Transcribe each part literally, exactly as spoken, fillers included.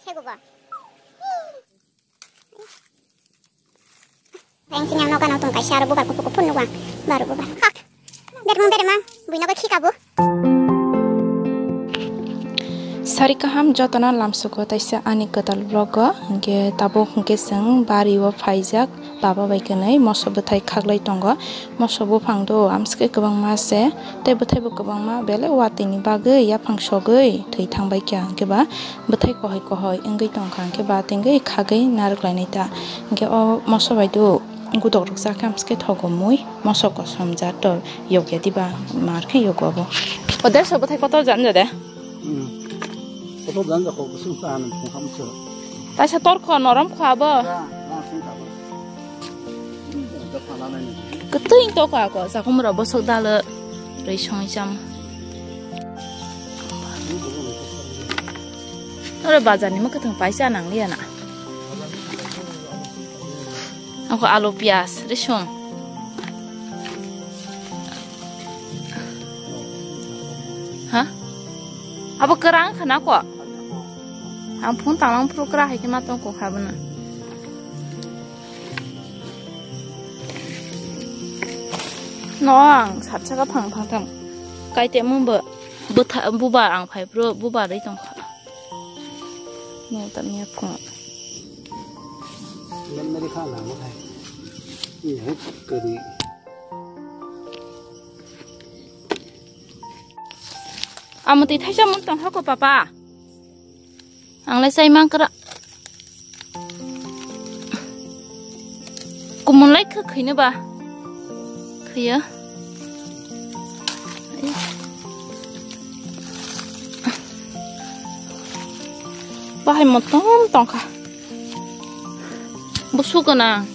Phai wng sini ang nogo ano tong kaisa aro bubar kuphur kuphur nugo ang. Baru bubar. Hak. Bermung beremang. Bui nogo khika bo. Sari kaham jotono lamsugo taisa ani kwtal vlog o. Hwnkhe tabuk hwnkhe chwng bari o phaijak. Baba bai kwnwi moso bwthai khaklai tongo. Moso buphang do amsike kwbangma se, tei bwthaibo kwbangma, belai watwi ni bagwi yaphang sogwi thwi thangbai kha, hwnkhe ba bwthai kohoi kohoi wngwi tongkha, hwnkhe ba tingwi khagwi narwk lainai ta. Hwnkhe o moso bai do gudok rwkjak khe amsike thogo mui, moso kosom jato yokya diba, mar khe yogo abo. O derso bwthai kotor jan jade. Hmm. Kotor jan jako kusung ta nang thung ham se. Taisa tor kho norom kho abo. Ya, na sung ta bo. Hmm, da phala nai ni. Kwtwi to kha ko, sakum ro bosok dal rwi song cham. Oro bazar ni mwkhwtwng paisa nang liya na. Ako alu, pias, risung. Ha? Abo kwrang khana ko? Ang phone tanglang phuru kwrang hai khe ma tong kok ha bono. No ang sat saka phang phang thang. Kai te mung bo bwtha-, buba ang phai phuru buba rwi tong kha. No ta miya phung. Memory kha na mo khai. Ni hai kari. Amo twi thaisa mun tong hako papa. Ang lai chai mang kra. Kumun lai kha khaino ba. Khaya. Bahai motom tongkha. Busu gwnang.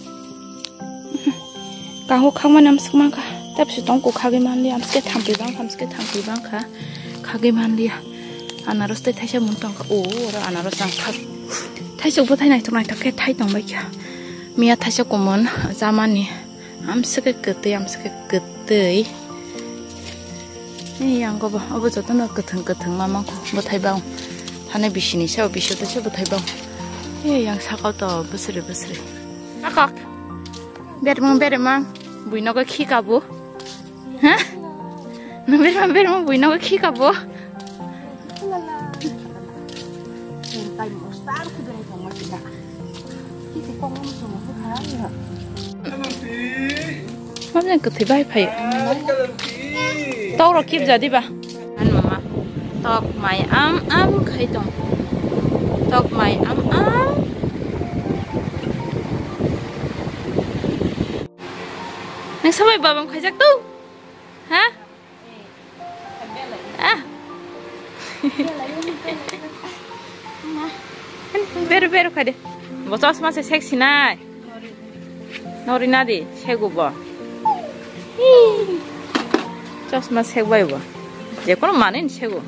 Kango khakmani amswk mankha. Tei bisi tong kok khagwi manliya, amswk khe thampui bangkha, amswk khe thampui bangkha. Khagwi manliya. Anaros tei thaisa mun tongkha. O, oro anaros ang khak. Thaisok bwthai naithok naithok khe thai tongbaikha. Miya thaisa kumun chamani. Amswk khe kwtwi, amswk khe kwtwi. Ei, yang obo, obo jotono kwthwng kwthwng ma mangkho, bwthai bang. Thani bisini sao, biso tei se bwthai bang. Ei, yang sakao to bwswrwi bwswrwi. Akak. Bermang, bermang. Bui nogo khika bo. Ha? Nang bermang, bermang bui nogo khika bo. Mabini kwthwi bai phai. Tok rok kip jadi ba. An mama. Tok mai am am khai tong. Tok mai am am. Nang sabai babam khaijak tu? Ha? Ah. Beru beru khade. Bo chosma se sexy nai. Nori nadi segu bo. Hi. Chosma seg bai bo. Je kono mane ni segu.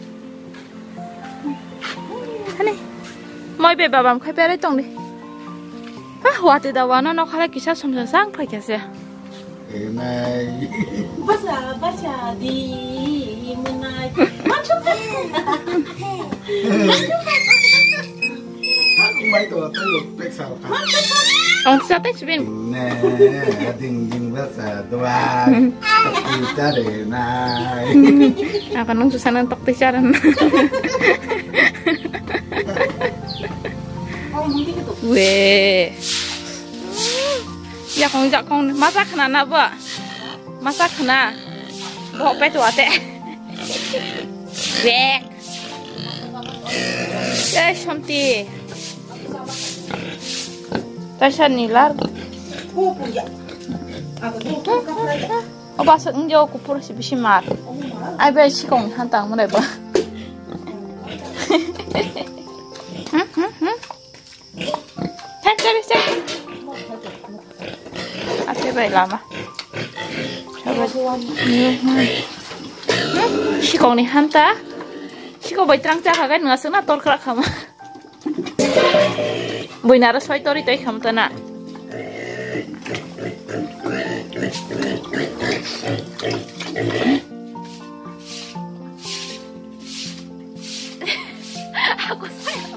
Hani. Moi be babam khai perai tong di. Ha, wati da wana no khala kisa somsa sang phai kha se. Enai. Basa, basa di menai. Machu. Aku mai to, tayo peksa ka. Ang sa tai sibin. Ne, ding ding basa dua. Kita de nai. Akan nung susah nang tok ticaran. Weh. Yakong yakong masa khna na bo. Masa khna. Bo pe tu ate. Bek. Eh, Shanti. Taisa nilar. O basa njo kupur si bisi mar. Ai bai sikong han tang mo ba. Hmm, hmm, hmm. Chan, chan, chan. Ate bai lama. Sikong ni hanta. Sikong bai trang cha khagai nunga sungna tor krak khama. Buina ro soi tori toi kham tana. Aku sayang.